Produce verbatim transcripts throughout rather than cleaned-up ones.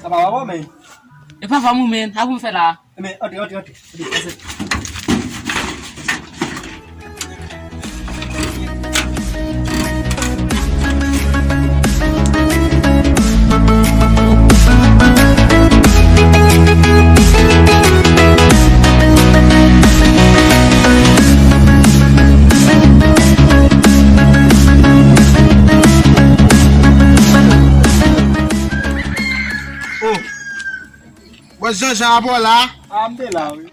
Sa pa pa bon, men. E pa pa mwen, men. Sa pou m fè la? Men, antre, antre, antre. Antre, antre. Oh. Bòs Jean Jean, apa w la? A, m te la, wi.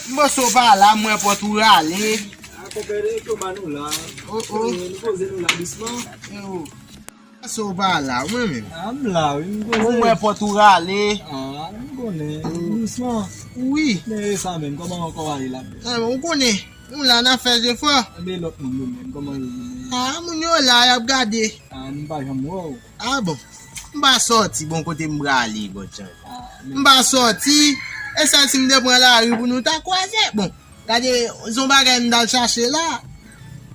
M panse w pa la, m wè pòt ou rale. A, konpè, e Toma nou la. Oh, oh. Nou poze nou la dousman. Oh. M panse w pa la, mwen menm. A, m la, wi, m poze. M wè pòt ou rale. A, m konnen. Dousman. Wi. Men e sa menm, kòman ankò w ale la? A, ou konnen, nou la, n ap fè jefò. Enben lòt moun yo menm, kòman yo ye menm? A, moun yo la, y ap gade. A, m pa janm wè w. A bon. M pa sòti bon kote m prale, bon jan. A, men. M pa sòti. E sèl si m te pran lari pou nou ta kwaze. Bon, gade, se yon bagay m t al chache la.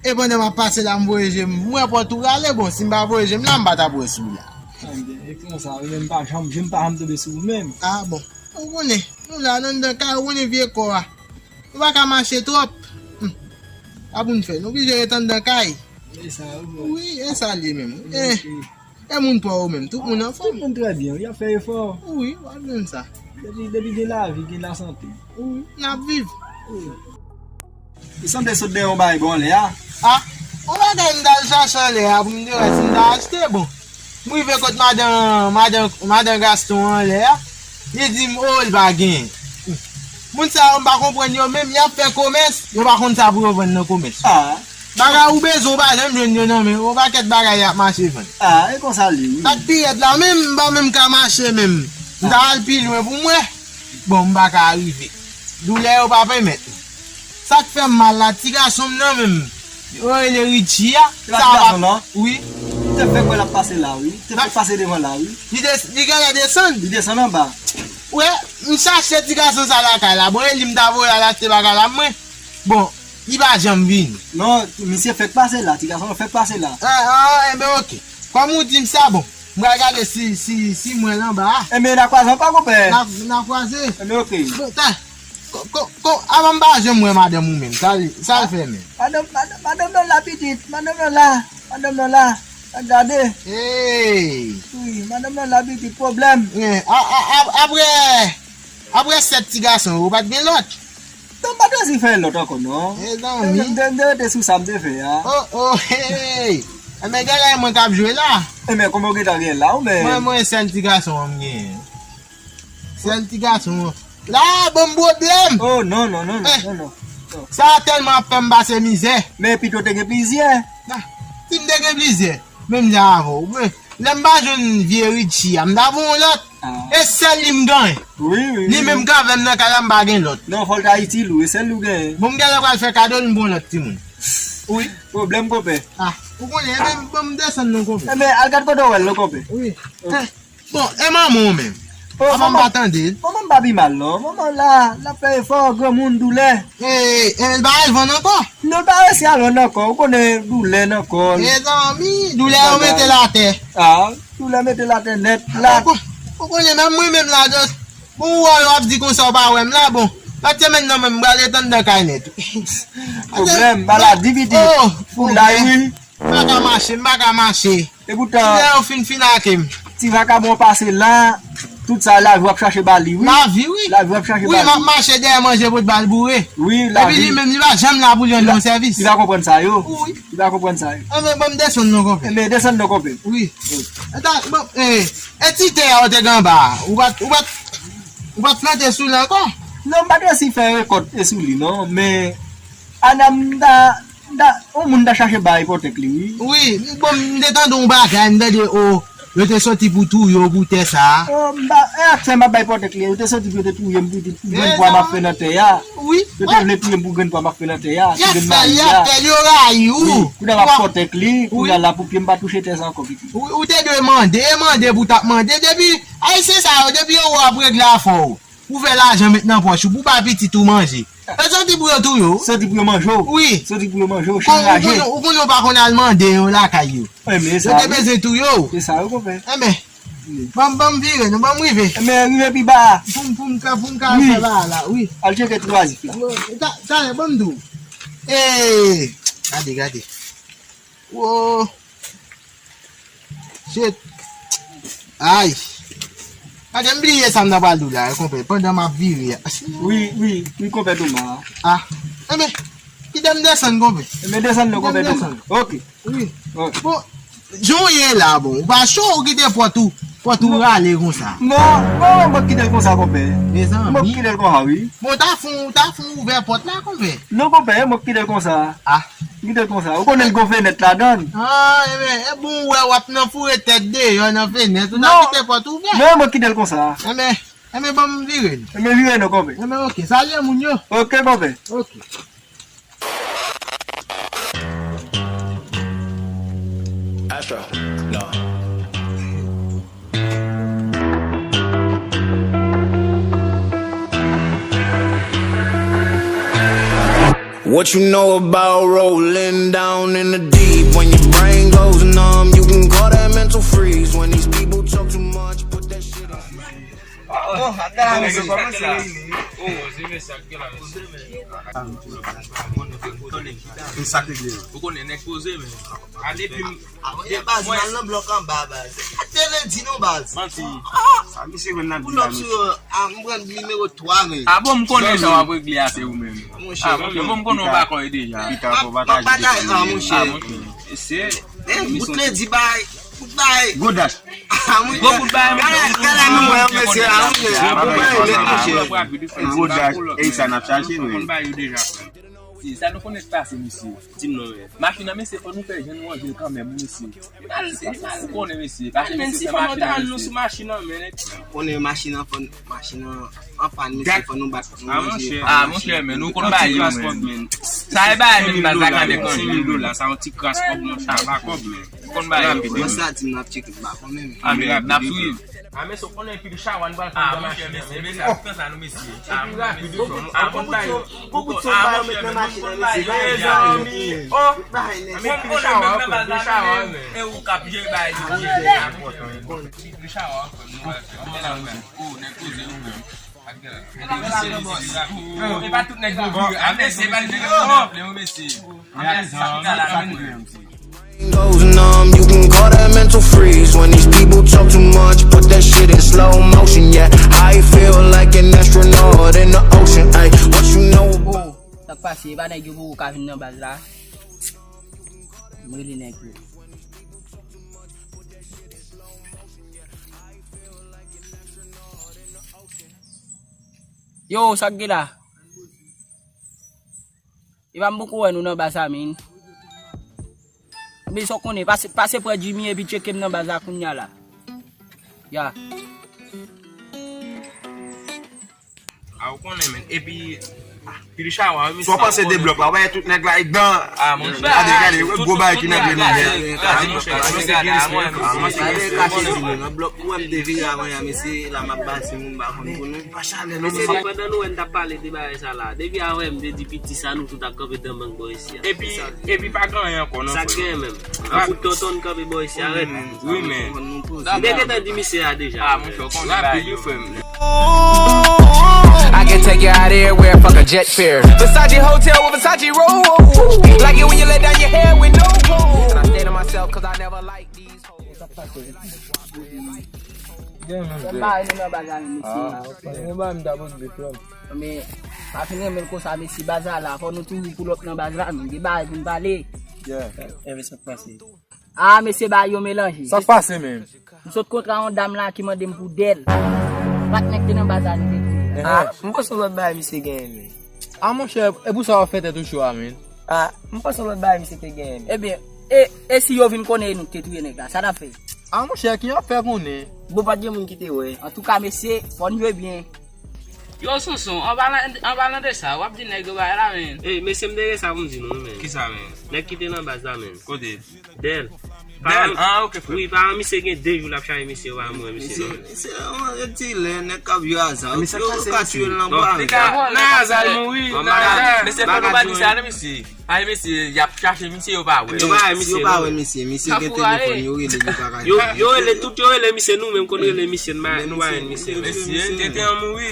E pandan m ap pase la, m voye je m. M wè pòt ou rale, bon, si m pa voye je m la, m pa t ap wè sou la. A, men, e konsa, wi, men m pa janm, je m pa janm tonbe sou ou menm. A bon. Ou konnen, nou la, nan anndan kay, ou konnen vye kò a. Nou pa ka mache twòp. Hmm. Sa pou n fè, nou oblije ret anndan kay. E sa, wi. Wi, e sa l ye menm. E, e moun pa w menm, tout moun anfòm. Tout moun trè byen, wi, y ap fè efò. Wi, w ap jwenn sa. Depi, depi gen lavi, gen lasante. Wi, n ap viv. Wi. Li sanble sot dèyè yon bagay bò anlè a. A, yon bagay m t al chache anlè a pou m te wè si m ta achte, bon. M rive kot madan, madan, madan Gaston anlè a. Li di m, o, li pa genyen. Moun sa yo, m pa konprann yo menm, y ap fè komès, yo pa konn sa pou yo vann nan komès. A. Bagay ou bezwen, ou pa janm jwenn yo nan men, yon pakèt bagay y ap mache vann. A, e konsa l ye, wi. Sa k pi rèd la, menm, m pa menm ka mache menm. M ta al pi lwen pou m wè. Bon, m pa ka rive. Doulè yo pa pèmèt. Sa k fè m mal la, ti gason m nan menm. Yo rele Richie a. Sa pa. Wi. Te fèk wè l ap pase la, wi. Te fèk pase devan la, wi. Li des-, li genlè desann. Li desann anba. Wè, m chache ti gason sa lakay la. Bon, e li m ta voye al achte bagay la, mwen. Bon, li pa janm vini. Non, misye fèk pase la. Ti gason an fèk pase la. A, a, enben, oke. Kòm ou di m sa, bon. M pral gade si, si, si m wè l anba a. Enben, n a kwaze ankò, konpè. N a, n a kwaze. Enben, oke. Bon, ta, ko, ko, ko, avan m pa janm wè madanm ou menm. Sa l, sa l fè menm? Madanm, madanm, madanm nan la, pitit. Madanm nan la. Madanm nan la. N a gade. Hey! Wi, madanm nan la, pitit. Pwoblèm. Yen, a, a, a, apre, apre sèt ti gason, ou pa t gen lòt? Non, m pa t resi fè lòt ankò, non. Mezanmi. M te, m te rete sou sa m te fè a. Oh, oh, hey! Enben, genlè e mwen k ap jwe la. Enben, kòman w gentan gen la, ou menm? Mwen, mwen, sèl ti gason an m genyen. Sèl ti gason an. La, ban m pwoblèm. Oh, non, non, non, non, eh, non, non. Sa tèlman ap fè m pase mizè. Men pito te gen plizyè. Ah, si m te gen plizyè. Menm jan avè w. Men, lè m pa jwenn vye Richie a, m ta pran yon lòt. Ah. E sèl li m genyen. Wi, wi, wi. Li menm k avè m nan kay la, m pa gen lòt. Non, fò l ta itil ou, e sèl li w genyen. Bon, m genlè pral fè kado l, m pran lòt timoun. Wi. Pwoblèm, konpè. Ah, ou konnen, men, bon, m desann non, konpè. Enben, al gad kote w wè l non, konpè. Wi. Ok. Eh, bon, e manman w menm? Oh, avan m manman, pa tande l. Manman m pa pi mal, non. Manman la, l ap fè efò, granmoun, doulè. E, e, l pa al vann ankò? Non, l pa resi al vann ankò. Ou konnen doulè nan kò l. Mezanmi, doulè yo mete l atè. Ah, doulè mete l atè nèt la. Ou ko-, ou konnen menm mwen menm la, just, bon, ou wè w ap di konsa w pa wè m la, bon. Lòt semèn nan menm, m pral ret anndan kay nèt. Pwoblèm, maladi, pitit. Oh, foulay, wi. M pa ka mache, m pa ka mache. E poutan, lè yo fin finake m. Ti vakabon pase la, tout sa lavi w ap chache ba li, wi. Lavi, wi. Lavi w ap chache ba li. Wi, m ap mache dèyè manje pou t ba l boure. Wi, lavi. Epi li menm, li pa janm la pou l rann mwen sèvis. Li pa konprann sa yo. Wi. Li pa konprann sa yo. Anben, ban m desann non, konpè. Enben, desann non, konpè. Wi. Wi. E ta, bon, e, e ti tè a w te gen anba a, ou pa t, ou pa t, ou pa t plante sou li ankò? Non, m pa t resi fè rekòt e sou li, non, men Ana, m ta, m ta, yon moun ta chache ba ipotèk li, wi. Wi, bon, m te tande yon bagay, m tande, o, yo te soti pou touye w pou tè sa a. O, m pa, e ak sa m ap ba ipotèk li, yo te soti pou yo te touye m pou, pou grenn pwa m ap fè nan tè a. Wi. Yo te vle touye m pou grenn pwa m ap fè nan tè a, sou grenn mayi a. Y ap fè l, y ap fè l, yo rayi w. Wi, kounye a m ap pòtèk li, kounye a la pou pye m pa touche tè sa ankò, pitit. Wi, ou te dwe mande, e mande pou t ap mande, depi, ayisyen sa yo, depi yo wè w ap regle afè w. Pou fè lajan met nan pòch ou, pou bay pitit ou manje. E soti pou yo touye w. Soti pou yo manje w. Wi. Soti pou yo manje w, chen raje. Ou konnen, ou konnen w pa konn al mande yo lakay yo. Yo te bezwen touye w. Se sa yo konpè. Enben, Ban m, ban m vire, non, ban m rive. Men rive pi ba. Pou m, pou m ka, pou m ka fè bagay la, wi. Al tcheke twazif la. Wi, ta-, talè, ban m di w. Ee, gade, gade. Wo. Shit. Ay. Gade, m bliye sa m ta pral di w la, konpè. Pandan m ap vire a. Wi, wi, wi, konpè Toma. Ah. Enben, kite m desann, konpè. Enben, desann non, konpè Toma. Ok. Wi. Ok. Bon, jan w ye la, bon, ou pa cho, ou kite pòt ou, pòt ou rale konsa. Non, non, mwen kite l konsa, konpè. Mezanmi. Mwen kite l konsa, wi. Bon, ta fon, ta fon ouvè pòt la, konpè. Non, konpè, mwen kite l konsa. Ah. Kite l konsa. Ou konnen l gon fenèt ladan l. Ah, enben, e bon, ou wè w ap nan foure tèt deyò nan fenèt, ou ta kite pòt ouvè. Non, mwen kite l konsa. Enben, enben, ban m vire l. Enben, vire non, konpè. Enben, ok, salye moun yo. Ok, konpè. Ok. Astro, no. What you know about rolling down in the deep? When your brain goes numb, you can call that mental freeze. When these people talk too much, put that shit in. Oh, a gade la, mesye, kòman se ye? Oh, se mesye ak la, mesye. E sa k regle. Ou konnen nèg poze, men. A depi m, a, wi, baz, m al nan blòk anba, baz. A te lendi, non, baz. Manti. Ah, sa misye jwenn nan pou lòt sou yo, a, m pran nimewo twa, men. A bon, m konnen sa w ap regle a, se ou menm. Monchè. A, monchè, bon, m konnen w pa kòy deja. M ap pataje a, monchè. A, monchè. Se bout lendi bay, bout bay. Gwo dash. Gwo bout bay, gade, gade nou wè, mesye, a, monchè. Gwo dash, e sa n ap chache, wi. Sa nou konnen k pase, mesye. Di m non, men. Machin nan, mesye, fò nou fè jan nou ranje l kanmenm, mesye. Li mal, li mal. Ou konnen, mesye, pase, men, mesye, si fò nou ta rann nou sou machin nan, men. Konnen machin nan, fò n-, machin nan an pàn, mesye, fò nou bat pou nou ranje. A, monchè, men, nou konn bay yo, men. Sa e bay, men, baz la, gade, senk mil dola, sa yon ti kras kòb, monchè, pa kòb, men. Ou konn bay yo, men. Mwen sa di m n ap tcheke, m pa konnen, men. A, men, n ap swiv. A, mesye, ou konnen pil chawa, nou pral fè yon machin nan, mesye, mesye, ap fè sa, nou, mesye. A, monchè, mesye, a, bon, bay yo. Bon bout son ba yo met nan machin nan, mesye. Mezanmi. Oh. Bay nèg. Mwen konnen menm nan baz la, men, e ou k ap jere bay yo. Pil chawa, men, nou pral fè. Oh, nèg poze yo, men. E pa tout nèg yo vire. A, mesye, pa vire, non, mesye. Goes numb, you can call that mental freeze. When these people talk too much, put that shit in slow motion, yeah. I feel like an astronaut in the ocean, ay. What you know about. Oh, sa k pase, e pa nèg yo poko ka vin nan baz la. M rele nèg yo. Yo, sa k gen la? E pa m poko wè nou nan baz la, men. Men sa w konnen, pase, pase pran Jimmy epi tcheke m nan baz la kounye a la. Ya. A, ou konnen, men. Epi, a, pil chawa, wi, mesye. Si w panse de blòk la, w pa wè tout nèg la, e dan. A, monchè. Gade, gade, gwo bagay ki nan men nou, men. Gade, monchè, gade, gade, a, mwen, a, mwen, gade, kache di nou, nan blòk, ou wè m te vire avan yè, mesye, la m ap bati moun, m pa konn pou nou. Pa chalè, non, mesye, depi pandan nou wè n t ap pale de bagay sa la. Depi avè m te di piti sa, nou tout ap kanpe dan bank bò isi a. Epi, epi pa gen anyen ankò, non, frè. Sa k genyen menm? An kout tonton n kanpe bò isi a, rèd. Wi, men. M te gentan di misye a deja. A, monchè, w konnen bagay yo, frè m. I can take you out of here, where fuck a jet fare. Versace hotel with Versace robe. Like it when you let down your hair with no clothes. And I stay to myself 'cause I never like these hoes. Gen menm. Fè m bare nou nan baz la, mesye. A, ok. Gen bagay m ta poze frè m. Men, pa fin renmen l konsa, mesye, baz la la. Fò nou toujou pull up nan baz la, men. Gen bagay pou n pale. Yeah. Enben, sa k pase? A, mesye, bagay yo melanje. Sa k pase menm? M sot kontre a yon dam la ki mande m pou dèl. Patnè k te nan baz la, li te di. A, m panse yon lòt bagay misye genyen, men. A, monchè, e pou sa w ap fè tèt ou cho a, men? A, m panse yon lòt bagay misye te genyen, men. Ebyen, e, e si yo vin konnen e nou k te touye nèg la, sa n ap fè? A, monchè, ki n ap fè konnen? Bon, pa t gen moun ki te wè. Antouka, mesye, fò n jwe byen. Yo, Sonson, an palan, an palan de sa, w ap di nèg yo bagay la, men. Ey, mesye, m te gen sa pou m di nou, men. Kisa, men? Nèg ki te nan baz la, men. Kote? Dèl. Dèl? A, ok, frè. Wi, paran misye gen de jou l ap chache mesye yo pa mwen, mesye. Mesye, se yon reptilyen, nèg k ap jwe aza. Yo ka tiye l nan bwa. Nan aza l mouri, nan aza. Mesye, fò nou pa di sa, non, mesye. Ay, mesye, y ap chache misye, yo pa wè. Yo pa wè misye, yo pa wè misye. Misye gen telefòn, yo rele, yo pa ka. Yo, yo rele, tout yo rele misye, nou menm konn rele misye, nou pa wè misye. Mesye, tete an mouri.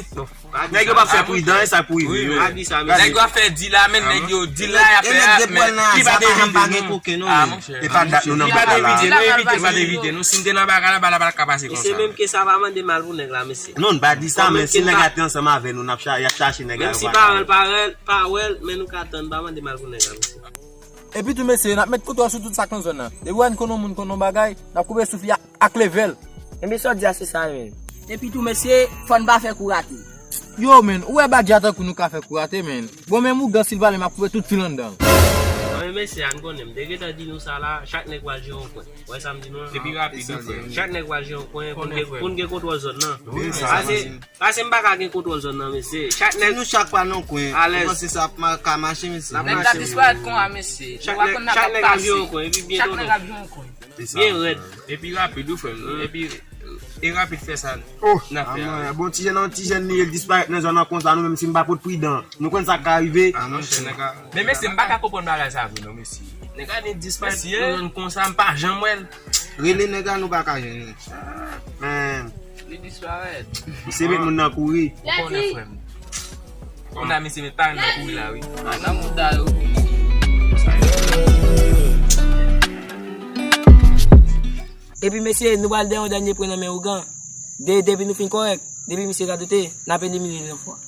Nèg yo pa fè pridan, e sa pou rive yo. Pa di sa, mesye. Nèg yo ap fè di la, men nèg yo di la, y ap fè a, men ki pa te evite nou. Ah, monchè. E pa dat nou nan bagay la. Ki pa te evite nou, evite, pa te evite nou. Si n te nan bagay la, bagay la pa t ka pase konsa. Mesye, menm ke sa pa mande mal pou nèg la, mesye. Non, n pa di sa, men si nèg la te ansanm avè nou, n ap cha-, y ap chache nèg la. Menm si pa wè l, pa wè l, pa wè l, men nou ka tann, pa mande mal pou nèg la, mesye. Epi tou, mesye, n ap met kontwòl sou tout sa k nan zòn nan. Depi w wè n konn yon moun konn yon bagay, n ap koupe souf li ak, ak leve l. Ebyen, sa w di a, se sa menm. Epi tou, mesye, fò n pa fè kou rate. Yo, men, ou wè Badja tankou nou ka fè kou rate, men. Bon, men ougan, si l pale, m ap koupe tout fil anndan l. Non, men mesye, a n konnen, m te gentan di nou sa la, chak nèg pral jere yon kwen. Ou wè sa m di nou an? Epi rapid, wi, frè m. Chak nèg pral jere yon kwen pou n gen, pou n gen kontwòl zòn nan. Wi, sa. Pase, pase m pa ka gen kontwòl zòn nan, mesye. Chak nèg. Si nou chak pa nan kwen, ou panse sa ap ma-, ka mache, mesye? Nèg la disparèt konsa, mesye. Chak nèg, chak nèg ap jere yon kwen, epi byento nou. Chak nèg ap jere yon kwen. Byen rèd. Epi rapid, wi, frè m. Epi, e rapid fè sa. Oh, n ap fè a. Bon, ti jèn nan, ti jèn li ye, l disparèt nan zòn nan konsa, nou menm si n pa pot pridan. Nou konn sa k ka rive. Ah, monchè, nèg la. Men mesye, m pa ka konprann bagay sa vre non, mesye. Nèg la vin disparèt nan zòn konsa, m pa janm wè l. Rele nèg la, nou pa ka jwenn li. Men. Li disparèt. Misye met moun nan kouri. Ou konnen, frè m. Kounye a misye met parèy nan kouri la, wi. Ah, nan mouda yo. Epi mesye, nou pral dèyè yon dènye pwen nan men ougan. De, depi nou fin kòrèk, depi misye radote, n ap elimine l yon fwa.